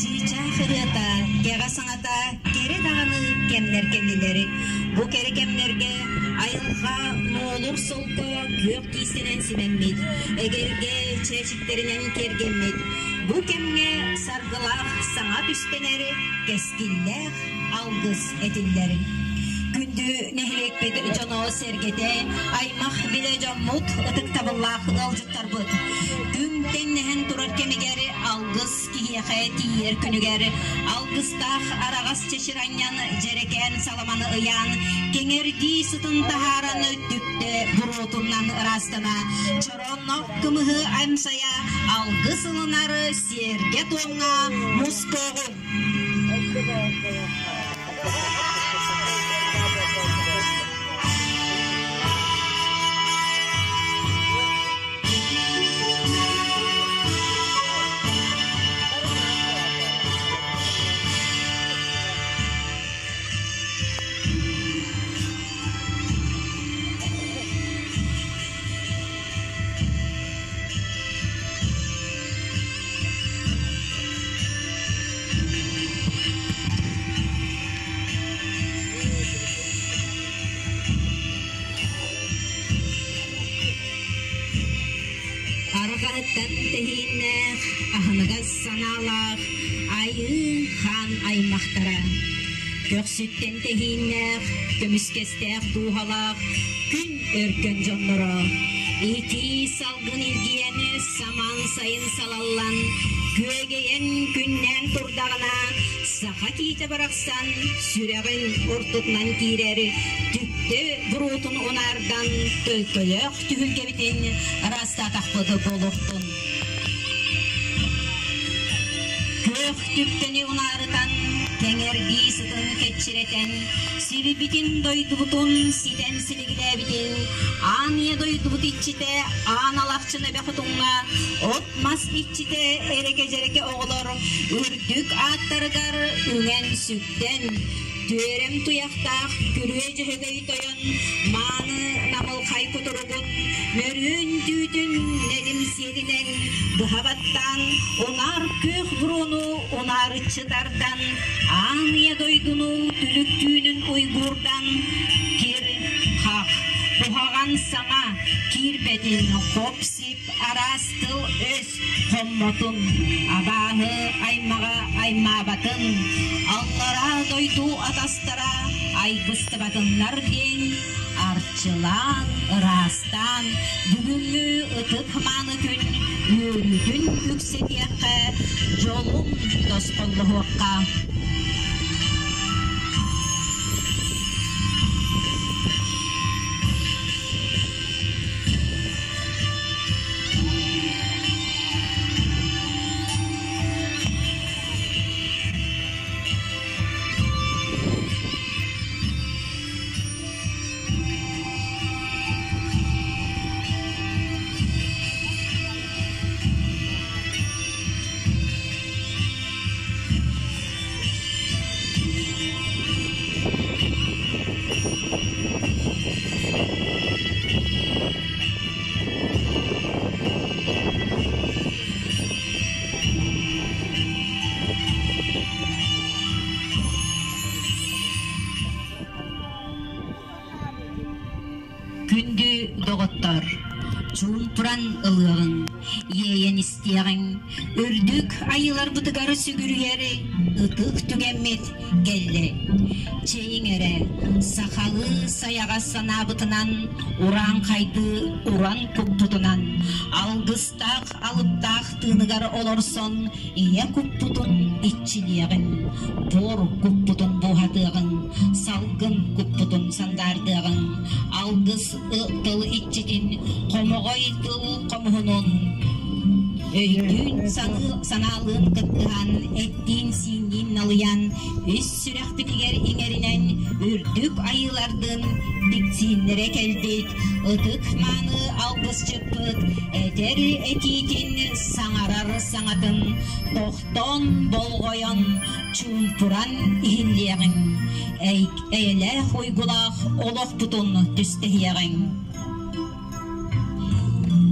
Чыычаах ырыата, кэҕэ саҥата кэрэ даҕаны кэмнэр кэллилэр. Бу кэрэ кэмнэргэ айылҕа нуолур солко күөх киистэнэн симэммит, эгэлгэ чээчиктэринэн киэргэммит. Бу кэмҥэ саргылаах саҥа түстэнэр, кэскиллээх алгыс этиллэр. Күндү нэһилиэкпит дьоно-сэргэтэ, аймах билэ дьоммут, ытыктабыллаах ыалдьыттарбыт. Күн тэҥнэһэн турар кэмигэр алгыс киһиэхэ тиийэр күнүгэр алгыстаах араҕас чэчир анньан дьэрэкээн саламаны ыйаан, кэҥэрдии сытын таһааран түптэ буруотунан ыраастана, чороонноох кымыһы амсайа алгыс ылынар сиэргэ-туомҥа мустуоҕуҥ. Арҕаһыттан тэһииннээх, аһыныгас санаалаах айыы хаан аймахтара. Көхсүттэн тэһииннээх, көмүскэстээх дууһалаах күн өркөн дьонноро. Итии салгын илгийэн, самаан сайын салаллан, күөгэйэн күннээн турдаҕына, саха киитэ барахсан сүрэҕин ортотунан киирэр түптэ буруотун унаардан төлкөлөөх түһүлгэбитин ыраастаатахпыт буолуохтун. Күөх түптэни унаарытан, кэҥэрдии сытын кэччирэтэн, сирбитин дойдубутун ситэн силигилээбитин, аан ийэ дойдубут иччитэ Аан Алахчын эбэ хотуҥҥа от-мас иччитэ эрэкэ-дьэрэкэ оҕолор үрдүк ааттарыгар үҥэн-сүктэн, түөрэм туйахтаах күрүө дьөһөгөй тойон мааны намылхай кутуругун мөрүөн түүтүн нэлим сиэлинэн быһа баттаан унаар күөх буруону унаарыччы тардан аан ийэ дойдуну түлүк түүнүн уйгуурдан кир хах куһаҕан саҥа киирбэтин хоп-сип араас тыл-өс хоммотун, абааһы аймаҕа аймаабатын, аллараа дойду атастара айгыстыбатыннар диэн арчылаан, ыраастаан бүгүҥҥү ытык мааны күн үөрүүтүн үксэтиэххэ, дьолун тосхоллоһуохха. Күндү доҕоттор, чуумпуран ылыаҕыҥ, иэйэн истиэҕиҥ, үрдүк айыыларбытыгар сүгүрүйэр ытык түгэммит кэллэ. Чэйиҥ эрэ, сахалыы сайаҕас санаабытынан, урааҥхайдыы уран куппутунан, алгыстаах алыптаах тыыныгар олорсон ийэ куппутун иччилиэҕиҥ, буор куппутун буоһатыаҕыҥ, салгын куппутун сандаардыаҕыҥ, алгыс тыл иччитин, хомоҕой тыл хомуһунун өйдүүн санаалыын кыттыһан, эттиин-сиинниин налыйан, үс сүрэхпитигэр иҥэринэн үрдүк айыылардын диксииннэрэ кэлбит ытык мааны алгысчыппыт этэр этиитин саҥарар саҥатын тохтоон болҕойон чуумпуран иһиллиэҕиҥ эйэлээх уйгулаах олохпутун түстэһиэҕиҥ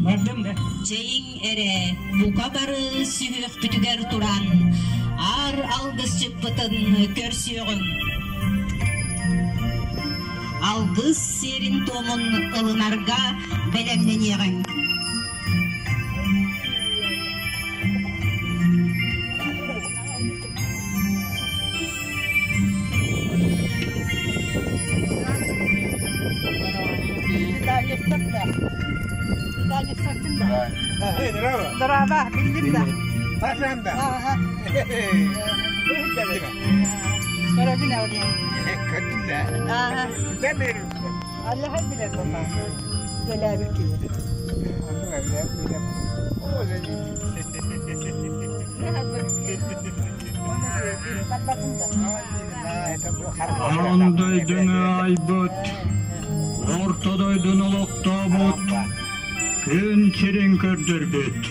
Бардым да. Чэйиҥ эрэ, бука бары сүһүөхпүтүгэр туран, алгысчыппытын көрсүөҕүҥ. Алгыс сиэрин-туомун ылынарга бэлэмнэниэҕиҥ. Здорово, биллим да. Ага. Көрөбүн аудиен. Ага. Аллаһ билэр баба. Төлөөбүт киһи. Аан дойдуну айбыт, орто дойдуну олохтообут, күн сирин көрдөрбүт,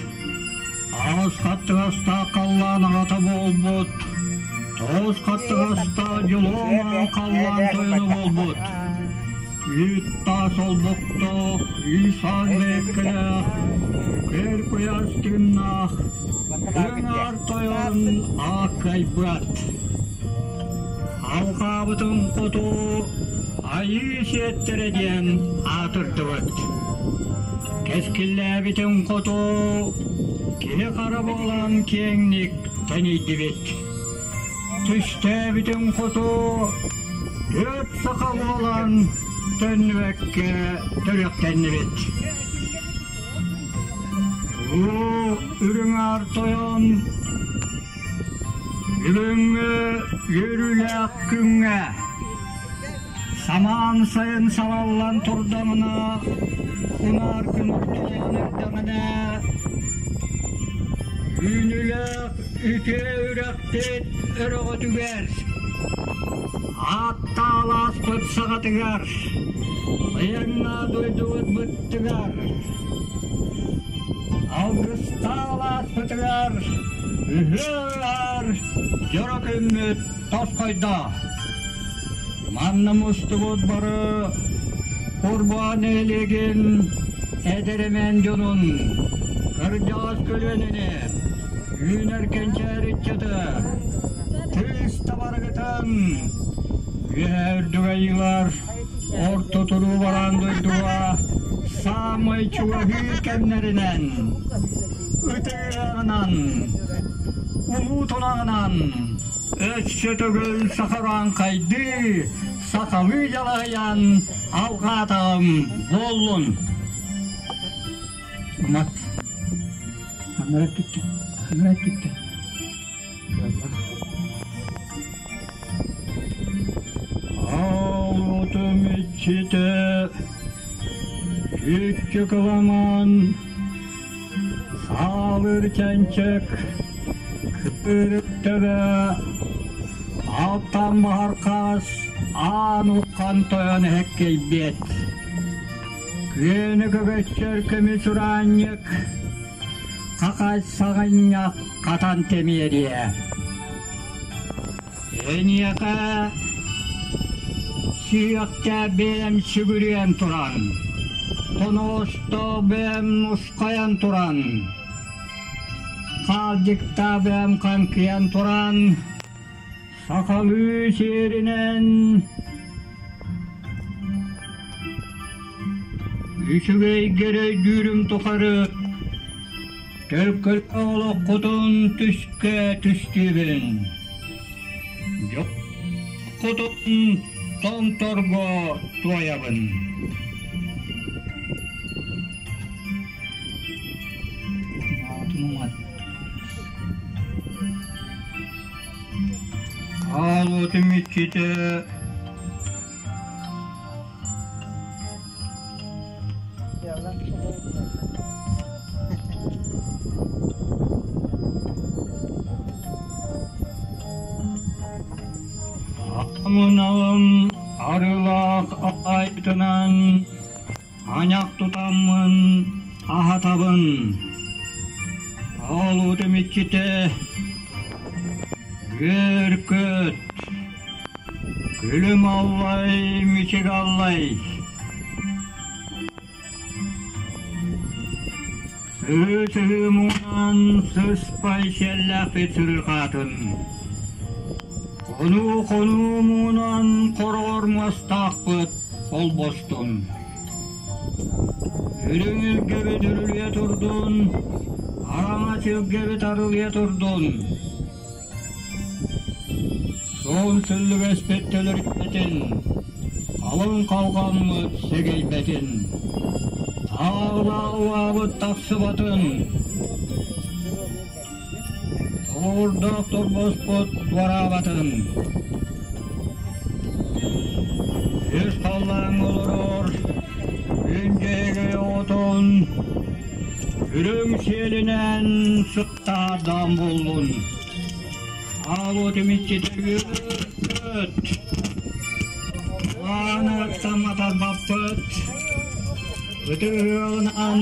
аҕыс хаттыгастаах халлаан аҕата буолбут, тоҕус хаттыгастаах дьолуомаан халлаан тойоно буолбут, үүт таас олбохтоох, үй-саан бэйэккэлээх, көр куйаас тыыннаах, Күн тойон ааккайбат. Алҕаабытын хоту айыы сиэттэрэ диэн аатырдыбыт. Кэскиллээбитин хоту киһи хара буолан киэҥник тэнийдибит. Түстээбитин хоту түөрт саха буолан төннүбэккэ төрүөхтэннибит. Улуу Үрүҥ Аар Тойон бүгүҥҥү үөрүүлээх күҥҥэ самаан сайын салаллан турдаҕына, унаар күн ортолоон эрдэҕинэ, үүнүүлээх үтүө үрэхпит өрөҕөтүгэр ааттаалааспыт саҕатыгар айаҥҥа дойдубут быттыгар Алгыстаал ааспытыгар үһүөр дьоро күммүт тосхойдо. Манна мустубут бары Курбан нэһилиэгин эдэр эмэн дьонун, кырдьаҕас көлүөнэни, үүнэр кэнчээри ыччаты, тыыс табарыгытын үөһээ үрдүк айыылар Орто туруу бараан дойдуга саамай чугаһыыр кэмнэринэн, ытыаҕынан, улуу тунаҕынан өссө төгүл сахараҥхайдыы, сахалыы дьалаһыйан алҕаатаҕым буоллун. Мат. Анара түттэ. Анара түттэ. Аалытым иччитэ Чүччү кыламан Саалыр чэнчик Кырык төбө Алтан баһархаас Аан уххан тойон эһэккэйбиэт Күөнү көбөччөр көмүс ураанньык Хахай саҕынньах хатан тэмиэриэ. Эйиэхэ сүһүөхтэ бэйэм сүгүрүйэн туран, тоноосто бэйэм нусхайан туран, хаалдьыкта бэйэм хаҥкыйан туран, сахалыы сиэринэн үчүгэйгэр өйдүүрүм тухары төлкөл олоххутун түскэ түстүүбүн. Дьоккутун томторго туойабын. Аалуутум иччитэ Амыналым арыылаах айтынан Айах тутаммын аһатабын. Аалуутум иччитэ үөр-көт, күлүм аллай, мичик аллай. Сыһыы-сыһыы муҥунан сыспай сиэллээхпит сырыырҕаатын. Хонуу-хонуу муҥунан хороҕор муостаахпыт холбостун. Үрүҥ илгэбит үрүлүйэ турдун, араҥас илгэбит арылыйа турдун. Суон сүллүгэспит төлөрүйбэтин, халыҥ халҕаммыт сэгэйбэтин, таалаабыт тахсыбатын, Туурдаах торбоспут туораабатын. Үс халлааҥҥа олорор күн дьэһэгэй оҕотун үрүҥ сиэлинэн сыттаардаан буоллун. Аалуот имиччитэ үөт. Ааны матарбаппыт. Ытык ыһыаҕынан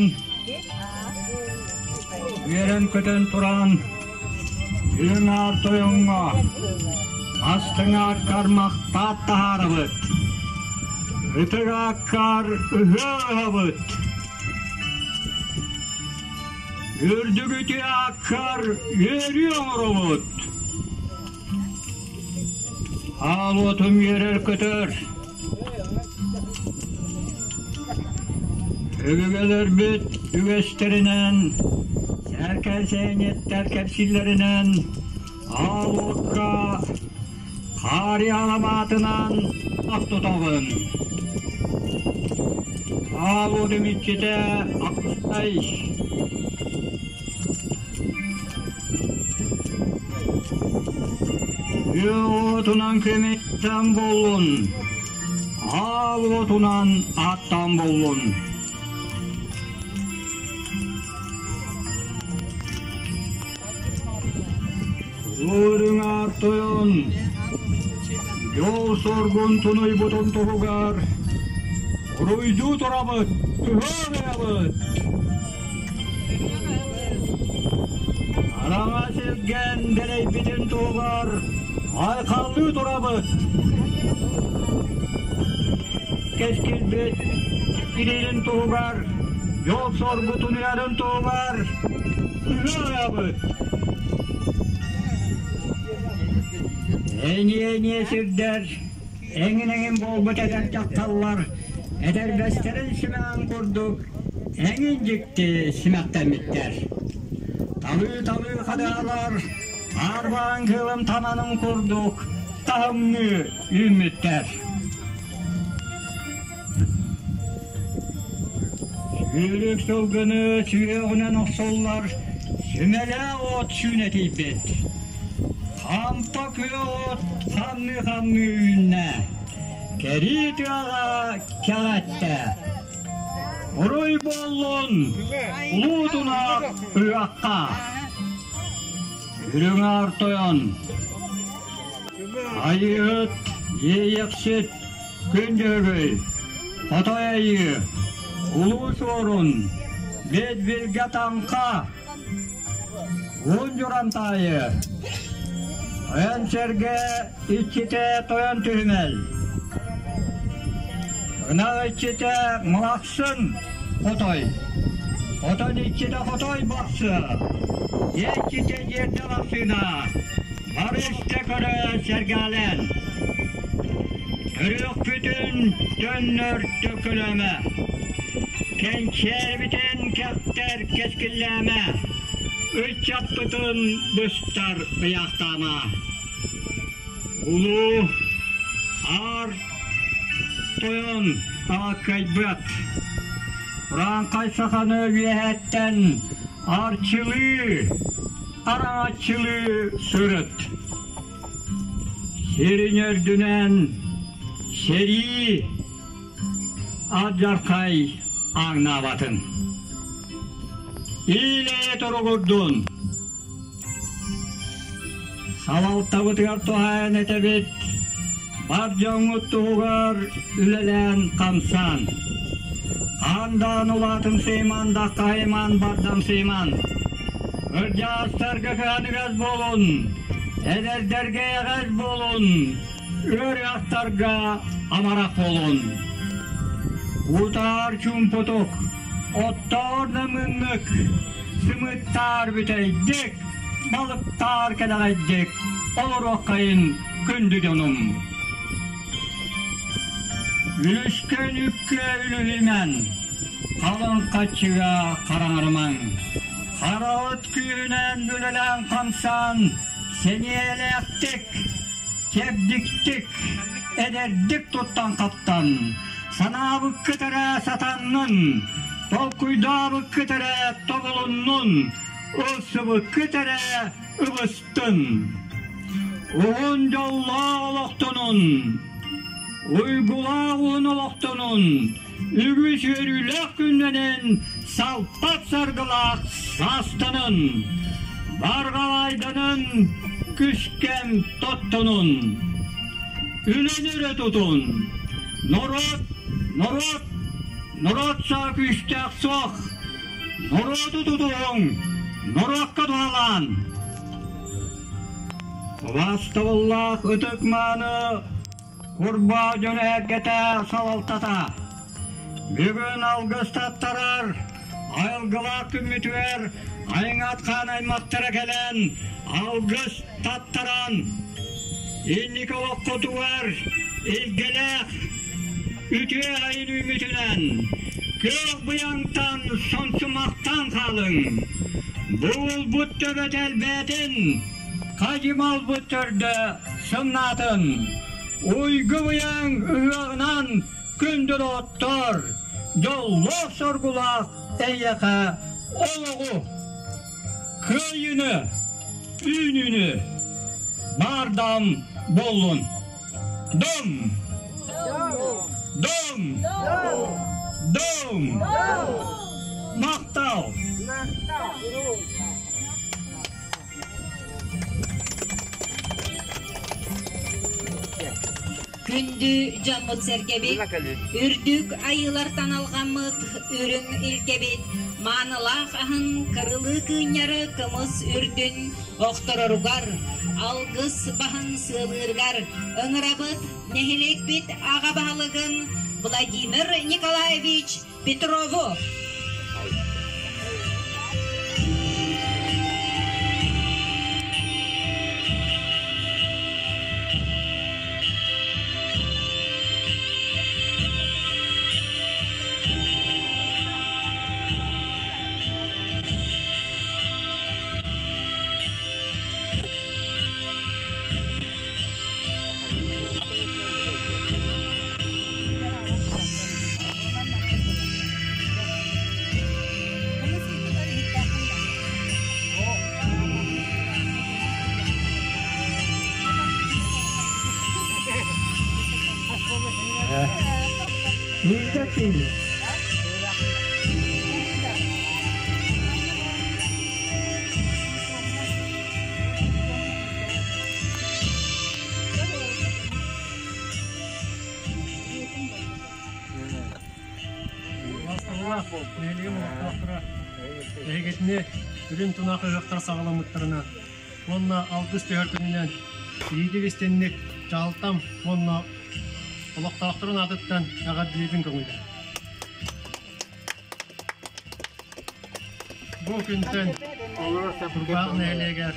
Үөрэн-көтөн туран, Үрүҥ Аар Тойоҥҥо бастыҥ ааккар махтаат таһаарабыт, ытык ааккар ыһыах ыһабыт, үрдүк үтүө ааккар үөрүү оҥоробут. Аал уотум үөрэр-көтөр, Өбүгэлэрбит үгэстэринэн, сээркээн-сээнньиттэр кэпсииллэринэн, аал уокка хаарыйа аламаатынан ах тутаҕын. Аал уотум иччитэ Актай Үө уотунан күмүттэн буоллун, аал уотунан ааттаан буоллун. Улуу Аар Тойон, дьол-соргун тунуйбутун туһугар уруйдуу турабыт, ыһыах Араҥа сиргэн дэлэйбитин туһугар айхаллыы турабыт. Кэскилбит кириирин туһугар, дьол-соргутун уйарын туһугар ыһыаҕыабыт. Эниэ-эниэ сирдэр эҥин-эҥин буолбут эдэр дьахталлар эдэрбэстэрин симэҕин курдук эҥин дьикти симэхтэммиттэр. Талыы-талыы хадаалар арбаан кыылым таманын курдук таһымныы үүммүттэр. Сүүрүк сылгыны сүһүөҕүнэн охсуллар сүмэлээх от сүүнэтийбит. Хампа күөх от хамныы-хамныы үүннэ. Кэрии тыаҕа кэҕэттэ. Уруй буоллун, улуу тунах ыһыахха! Үрүҥ Аар Тойон, Айыыһыт, Иэйэхсит, Күн Дьөһөгөй, Хотой Айыы, Улуу Суорун, Медведгэ Таҥха, Уун Дьурантаайы, Тойон Сэргэ иччитэ Тойон Түһүмэл, Ынах иччитэ Мылахсын Хотой, Хотон иччитэ Хотой Бахсы, Дьиэ иччитэ Дьиэрдэ Бахсыына, бары истэ көрө сэргэлэн, Төрүөхпүтүн төннөр төккөлөөмө, кэнчээрибитин кэхтэр кэскиллээмэ, ыччаппытын быстар ыйаахтаама. Улуу Аар Тойон ааккайбыт, Урааҥхай саханы үөһэттэн арчылыы, араҥаччылыы сырыт. Сирин үрдүнэн сэрии алдьархай ааҥнаабатын. Иилэйэ туругурдун! Салалтабытыгар туһаайан этэбит, бар дьоҥҥут туһугар үлэлээн-хамсаан. Хаандаан улаатым сыйман, даххайыман бардам сыйман. Кырдьаҕастарга кыһаныгас буолун, эдэрдэргэ эйэҕэс буолун, ыарыһахтарга амарах буолун. Утаар чуумпутук, оттоор намыыннык, сымыттаар бүтэйдик, балыктаар кэлэҕэйдик. олоруоххайын күндү дьонум. Үлүскэн үккэ үлүһүмэн, халыҥ хаччыга хараҥарымаҥ. Хараҕыт күүһүнэн үлэлээн-хамсаан, сэниэлээхтик, чэбдиктик, эдэрдик туттан-хаптан, санаабыккыт эрэ сатаннын, толкуйдаабыккыт эрэ тобулуннун, ылсыбыккыт эрэ ыбыстын. Уһун дьоллоох олохтонун, уйгулаах уһун олохтонун, үгүс үөрүүлээх күннэнин салпат саргылаах саастанын, барҕалайданын, күскэм тоттонун. Үлэни өрө тутун, норуот, норуот, норуот саа күүстээх суох, норуоту тутуһуҥ, норуокка туһалаан. Убаастабыллаах ытык-мааны Курбаа дьоно эргэтэ салалтата бүгүн алгыс таттарар айылгылаах күммүтүгэр айыҥат хаан аймахтара кэлэн алгыс таттаран инники олоххутугар илгэлээх үтүө айын үүммүтүнэн күөх быйаҥтан сонсумахтаан хаалыҥ. Буолбут төбөтө элбээтин, хадьымалбыт төрдө сымнаатын, уйгу-быйаҥ ыһыаҕынан күндү доҕоттор, дьоллоох-соргулаах эйиэхэ олоҕу, кыайыыны, үүнүүнү баардаан буоллун! Дом! Дом! Дом! Махтал! Күндү дьоммут-сэргэбит, үрдүк айыылартан алҕаммыт үрүҥ илгэбит, маанылаах аһын кырылыы кыынньары кымыс үрдүн охтороругар, алгыс баһын сыалыырыгар ыҥырабыт нэһилиэкпит аҕа баһылыгын Владимир Николаевич Петрову. Нэһилиэгим олохтоохторо эһигитини үрүҥ тунах ыһыахтара саҕаламмыттарынан уонна алгыс түһэр күнүнэн иитик истинник дьаһалтам уонна олохтоохторун аатыттан эҕэрдэлиибин көҥүлэ. Бу күнтэн Курбаах нэһилиэгэр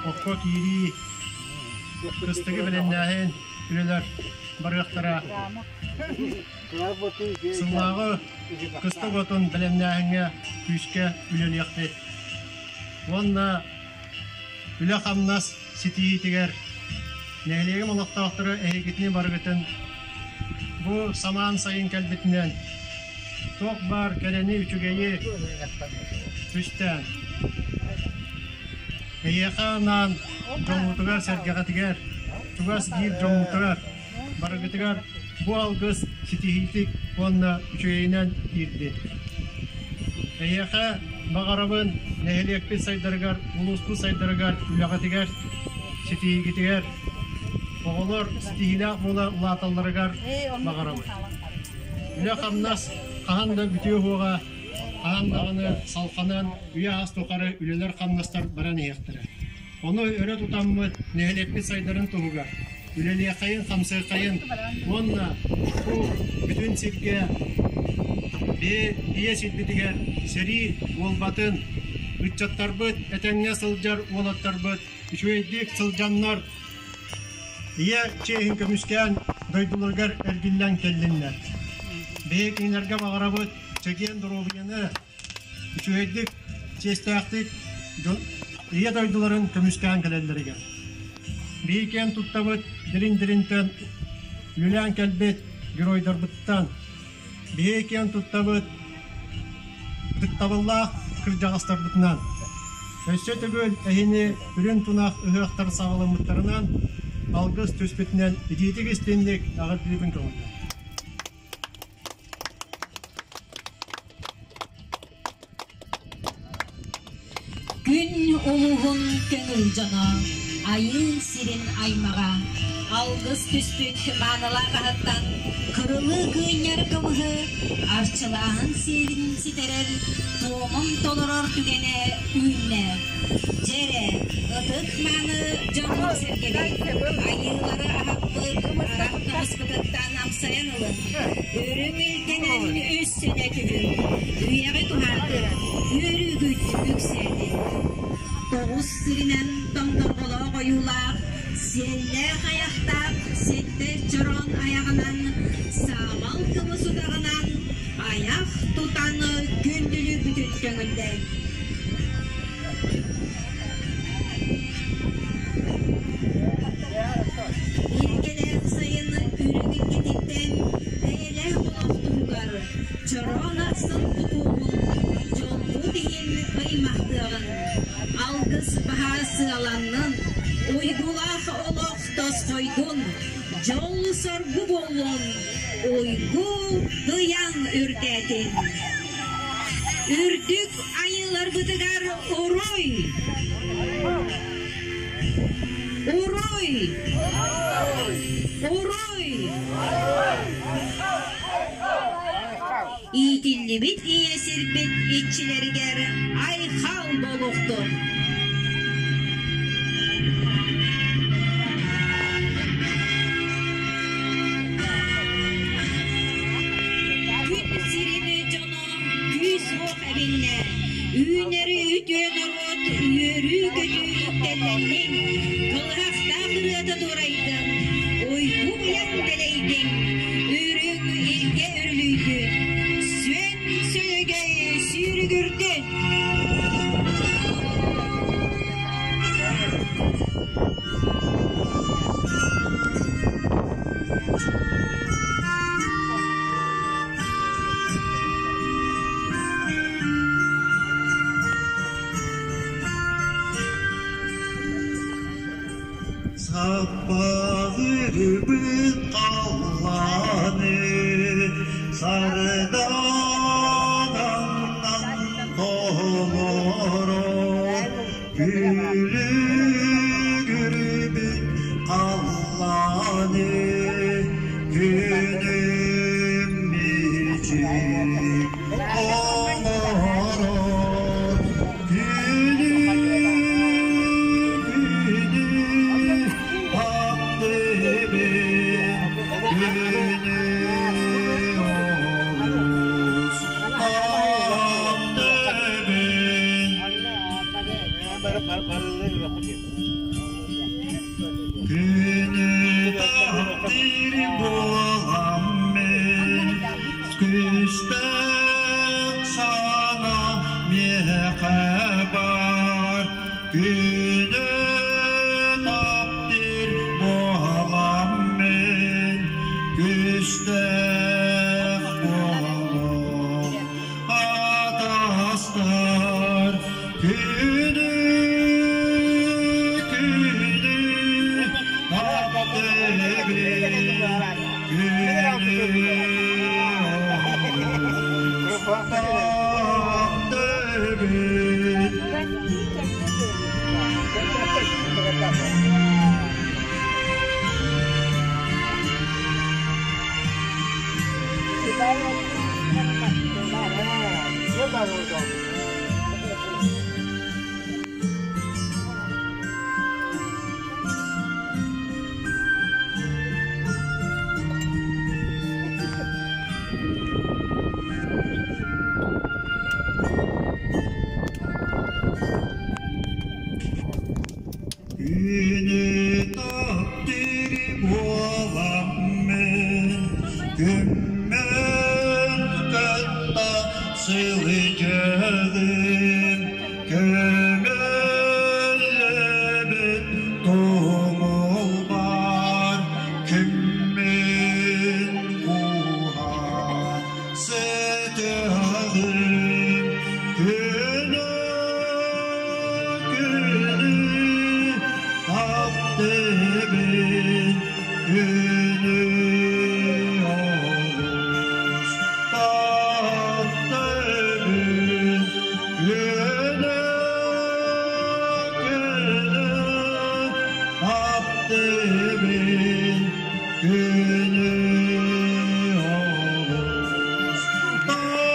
окко киирии, кыстыгы бэлэмнээһин үлэлэр барыахтара. Сыллааҕы кыстык отун бэлэмнээһиҥҥэ күүскэ үлэлиэхпит. Уонна үлэ-хамнас ситиһиитигэр нэһилиэгим олохтоохторо эһигитини барыгытын бу самаан сайын кэлбитинэн туох баар кэрэни үчүгэйи түстээн эйиэхэ анаан дьоҥҥутугар-сэргэҕитигэр чугас биир дьоҥҥутугар барыгытыгар бу алгыс ситиһиитик уонна үчүгэйинэн киирдин. Эйиэхэ баҕарабын нэһилиэкпит сайдарыгар, улууспут сайдарыгар, үлэҕитигэр, ситиһиигитигэр, оҕолор ситиһиилээх буола улааталларыгар баҕарабын. Үлэ-хамнас хаһан да бүтүө суоҕа, хаһан даҕаны салҕанан үйэ-аас тухары үлэлэр-хамнастар баран иһиэхтэрэ. Ону өрө тутаммыт нэһилиэкпит сайдарын туһугар үлэлиэххэйин-хамсыаххайын уонна бу бүтүн сиргэ бэйэ сирбитигэр сэрии буолбатын, ыччаттарбыт, этэҥҥэ сылдьар уолаттарбыт. үчүгэйдик сылдьаннар ийэ чиэһин көмүскээн дойдуларыгар эргиллэн кэллиннэр. Биһиги кинилэргэ баҕарабыт чэгиэн доруобуйаны, үчүгэйдик, чиэстээхтик ийэ дойдуларын көмүскээн кэлэллэригэр. Биһиги киэн туттабыт дирин-диринтэн үлэлээн кэлбит геройдарбыттан Биһиги киэн туттабыт ытыктабыллаах кырдьаҕастарбытынан. Өссө төгүл эһини үрүҥ тунах ыһыахтар саҕаламмыттарынан алгыс түспүтүнэн итиитик истинник эҕэрдэлиибин көҥүллээн. Күн улууһун көҥүл дьоно, айыы сирин аймаҕа, алгыс түспүт маанылаах аһыттан кырылыы кыынньар кымыһы арчылааһын сиэрин ситэрэр, туомун толорор түгэнэ үүннэ. Дьэ эрэ, ытык мааны дьоммут-сэргэбит, айыылары аһаппыт арах кымыспытыттан амсайан ылыҥ. Үрүҥ илгэнэн үс сэнэ түһүн, үйэҕит уһаатын, үөрүүгүт үксээтин. Тоҕус сиринэн тоҥторҕолоох ойуулаах, сиэллээх айахтаах сэттэ чороон айаҕынан, саамал кымыс утаҕынан айах тутан күндүлү бүтүн көҥүллээн. Илгэлээх сайын үрүҥ илгэтиттэн эйэлээх олох туһугар чороон ахсын тутуоҕун, дьолбут иһин ыймахтыаҕын, алгыс баһа сыаланнын, уйгулаах олох тосхойдун, дьол-соргу буоллун, уйгу быйаҥ үрдээтин. Үрдүк айыыларбытыгар уруй! Уруй! Уруй! Иитиллибит ийэ сирбит иччилэригэр айхал буолуохтун! Күн сирин дьоно күүс-уох эбиннэ, үүнэр үтүө норуот үөрүү-көтүү үктэллэннин, кылыһахтаах ырыата дуорайдын, уйгу-быйаҥ дэлэйдин, үрүҥ илгэ үрүлүйдүн, сүөн сөлөгөй сүүрүгүрдүн! Саппаҕырбыт халлааны сардаананан толорор Күлүгүрбүт халлааны күнүм мичик оҥорор Күнү күнү таптыыбын күнү олус. Таптыыбын күнү олус таптыыбын күнү күнү таптыыбын күнү олус таптыыбын.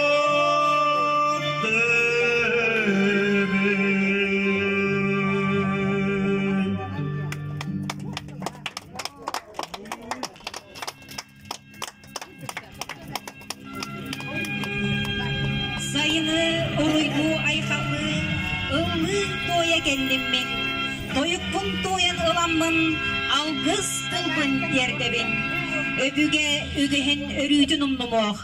Сайыны уруйгу айхаллыы, ыллыы туойа кэллим мин. Тойукпун туойан ыламмын, алгыс тылбын тиэрдэбин. Өбүгэ үгэһин өрүүтүн умнумуох,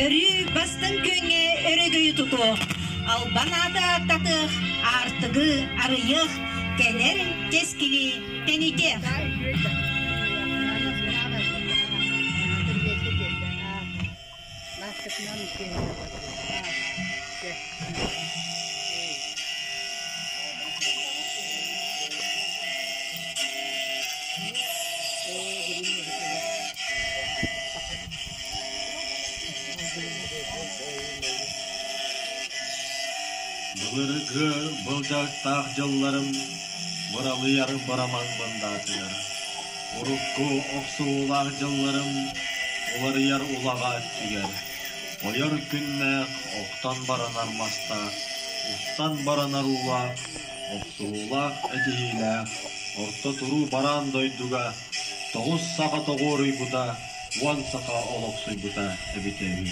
өрүү бастыҥ күөҥҥэ өрөгөйү тутуох, албан ааты ааттатыах, аартыгы арыйыах, кэлэр кэскили тэнитиэх. Былыргы былдьаһыктаах дьылларым быралыйар быраман мындаатыгар, урукку охсуһуулаах дьылларым уларыйар улаҕа өттүгэр, ойор күннээх охтон баранар мастаах, устан баранар уулаах, охсуһуулаах этиһиилээх орто туруу бараан дойдуга тоҕус саха тоҕуоруйбута, уон саха олохсуйбута эбитэ үһү.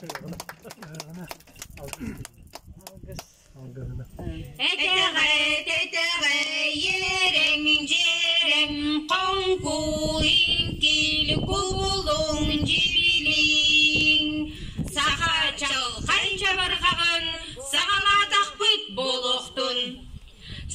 Этэҕэ, тэтэҕэ, иэрэҥ, дьиэрэҥ, хоҥкул, иҥкил, кубулуҥ, дьибилиҥ. Саха чалхай чабырҕаҕын саҕалаатахпыт буолуохтун.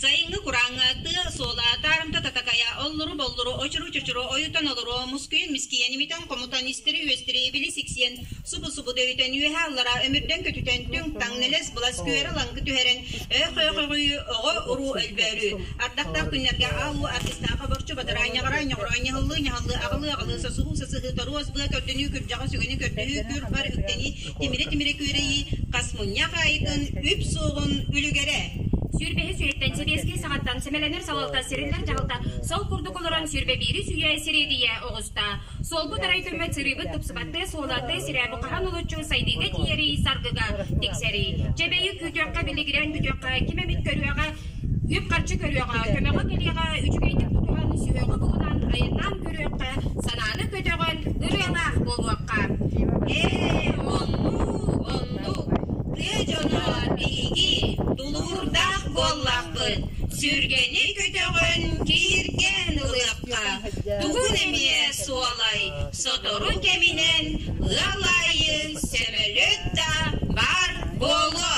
Сайыҥҥы курааҥҥа тыа суола таарымта татакайа оллуру-боллуру, очуру-чочуру ойутан олоруо, мускуйан мискийэн, имитэн-хомутан, истэри-үөстэри ибили сиксийэн, субу-субу дөйүтэн, үөһэ-аллара өмүрдэн-көтүтэн, түҥ-таҥ, нэлэс-былас күөрэ-лаҥкы түһэрэн, өөх-өөх-өҕүйүү, оҕо-уруу өлбөөрүү. Ардахтаах күннэргэ аал-уу артыстаах оборчу бадараа ньаҕара ньоҕоро ньаһаллыы-ньаһаллыы, аҕылыы-аҕылыы, сосуһуу-сасыһыы, торуос быа көрдөнүү, күрдьэҕэ сүгэни көрдөһүү, күр-хар үктэнии, тимирэ-тимирэ күөрэйии, хас мунньах аайытын үп суоҕун үлүгэрэ. Сүүрбэһис үйэттэн сэбиэскэй саҕаттан сэмэлэнэр салалта сириллэр дьаһалта сол курдук олорон 21 үйэ сириэдийэ оҕуста. Суолбут арай көммөт сырыыбыт тупсубат тыа суола тыа сирэ бу хаһан олоччу сайдыыга тиийэрий саргыга тиксэрий. Чэбэйи күүтүөххэ билигирэн бүтүөххэ ким эмит көрүөҕэ үп-харчы көрүөҕэ көмөҕө кэлиэҕэ үчүгэйдик тутуһан сүһүөҕү булунан айаннаан көрүөххэ санааны көтөҕөн ырыалаах буолуохха. Ээ, оннук, оннук. Тыа дьоно биһиги тулуурдаах буоллахпыт, сүргэни көтөҕөн кииргэн ылыахха. Тугун эмиэ суолай, сотору кэминэн ыал аайы сөмөлүөт да баар буолуо.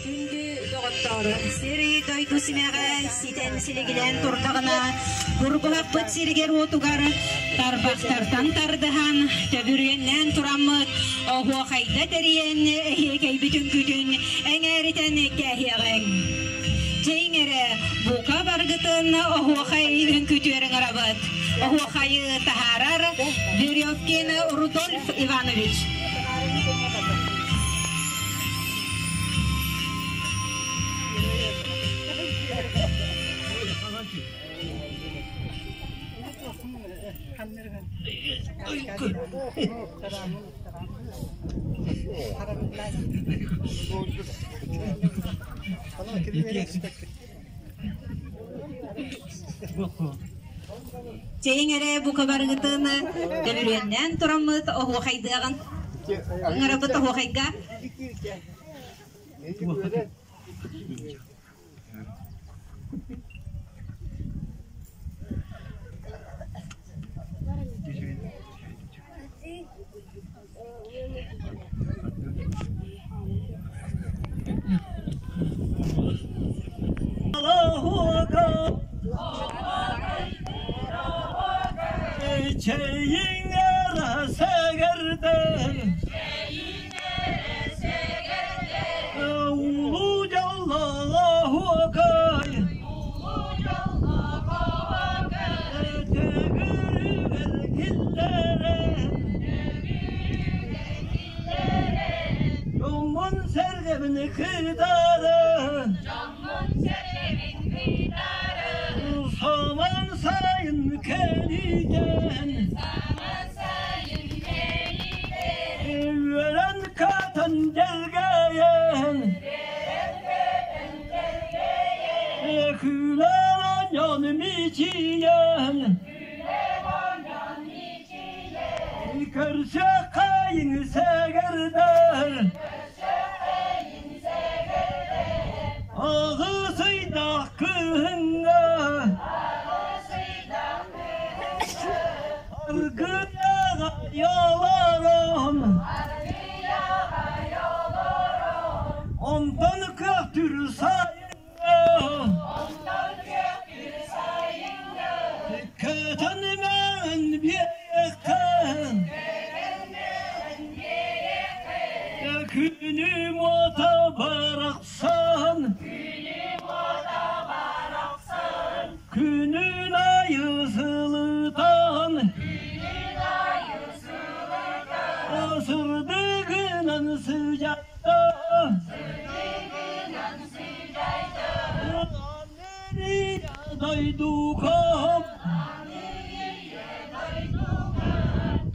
Күндү доҕоттоор, сири-дойду симэҕэ ситэн силигилээн турдаҕына, бургуһаппыт сиригэр-уотугар тарбахтартан тардыһан, төбүрүөннээн тураммыт, оһуохайда тэрийэн, эһиэкэйбит үҥкүүтүн эҥээритэн кээһиэҕиҥ. Дьиҥ эрэ, бука баргытын оһуохай үҥкүүтүгэр ыҥырабыт. Оһуохайы таһаарар Веревкин Рудольф Иванович. Чэйиҥ эрэ бука барыгытын төбүрүөннээн тураммыт оһуохайдыаҕын ыҥырабыт оһуохайга. Улуу дьоллоох Дьоммун сэргэбин кыытарын, Саман сайын кэлитэн, Үөрэн катан дьэлгэйэн, Күлэн дьон мичийэн, Көрсө хайын сэгэрдэр, Аҕысыйдах кыһыҥҥа, Аргыйаҕа яларым, Онтон көхтүр сайыҥҥа, Көтөн мэҥин биэххин, Күнүм уота барахсан, Күнүн айы сылытан, Сырдыгынан Сыдьайда Дойдукам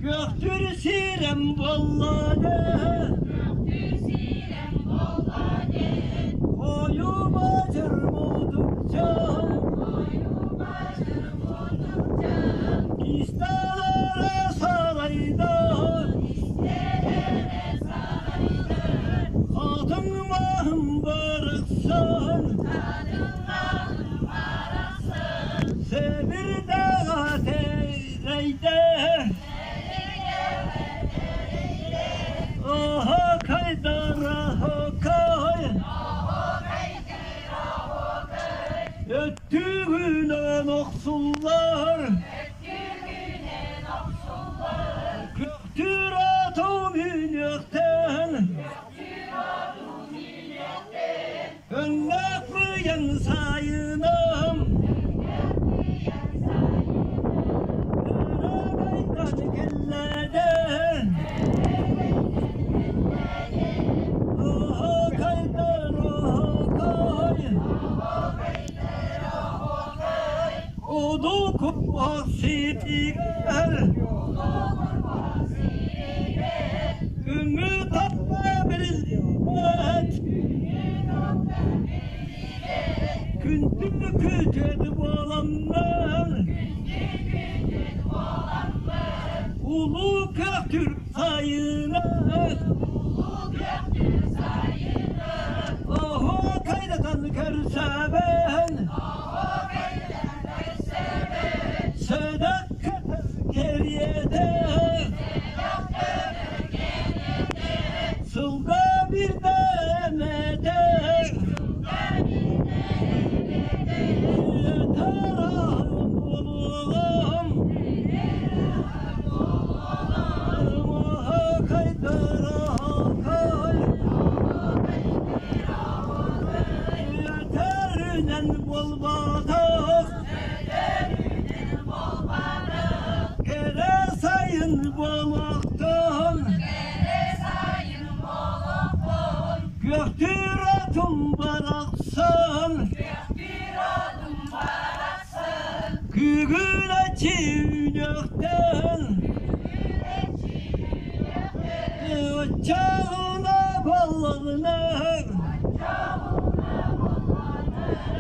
Көктүр сирем боллады Хою бачыр мутукча Кисталара сарайда Хатын маһым барахсан Себирдэҕэ тэрэйдэ Оһокайдара хокой Өттүгүнэн охсуллар Күөхтүүр атым үүнүөхтэн Өҥнөөх быйаҥ сайыным Өрөгөйдөн кэллэдэ Оһокайдар оһокой Одукуох ситигэр Үҥүү таппа биллибэт Күндү күтүөт буоламмын Улуу көтүр сайына Оһуокайдатан көрсөбүн Сөдөх кэриэтэ Сылга биирдэ эмэтэ Үөтэр буолуоҕум Үөтэринэн буолбатах Кэрэ сайын буолуохтун Күөхтүүр атым барахсан Күгүлэччи үүнүөхтэн Оччоҕуна буоллаҕына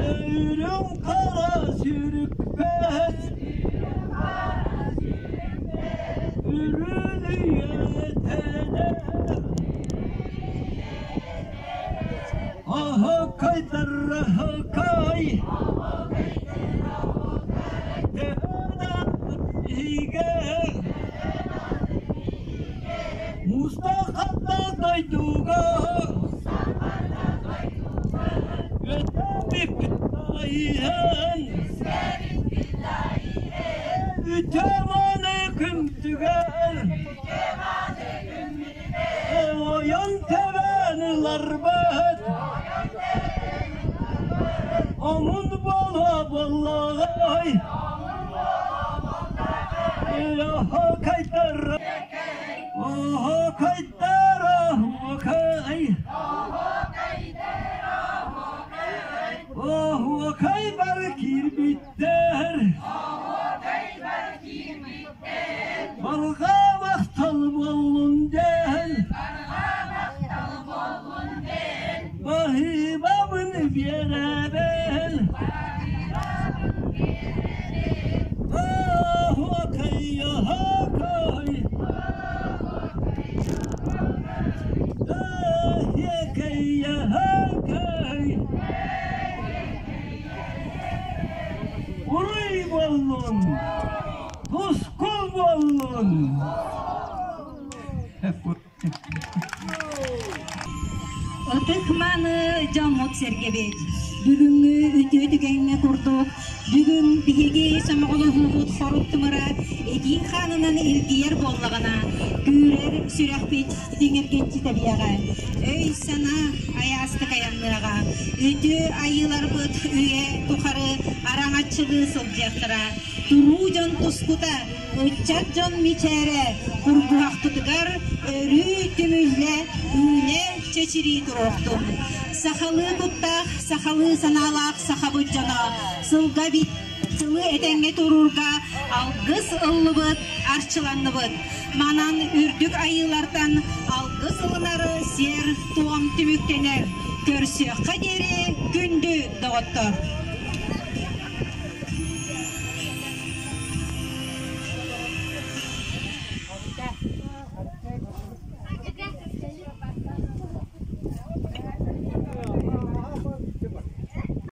Үрүҥ хара сүрүкпэт Үрүн үйэтэнэ Оһокойдар оһокой Иһигэр Мустах хатта дойдуга Өтөбүппүт иһэн Үтө-маны күмтүгэр Ойон тэбэн ыларбыт Омун буола буоллаҕай Оһокайдар Оһокайдар оһуокай Оһуокай бар киирбиттэр Барҕа махтал буоллун диэн Баһыыбабын биэрэбин Оһуокай, оһуокай Эһиэкэй, эһэкэй Уруй буоллун! Тускул буоллун! Ытык-мааны дьоммут-сэргэбит, бүгүҥҥү үтүө түгэҥҥэ курдук, бүгүн биһиги сомоҕолоһуубут хорук тымыра итии хаанынан илгийэр буоллаҕына, күүрэр сүрэхпит тиҥиргэччи тэбиэҕэ, өй-санаа айаастык айанныаҕа, үтүө айыыларбыт үйэ тухары араҥаччылыы сылдьыахтара, туруу дьон тускута. Ыччат дьон мичээрэ курбуһахпытыгар өрүү түмүллэ, үүнэ чэчирии туруохтун. Сахалыы куттаах, сахалыы санаалаах сахабыт дьоно сылга сылы этэҥҥэ туруурга алгыс ыллыбыт, арчыланныбыт. Манан үрдүк айыылартан алгыс ылынары сиэр-туом түмүктэнэр. Көрсүөххэ диэри күндү доҕоттор!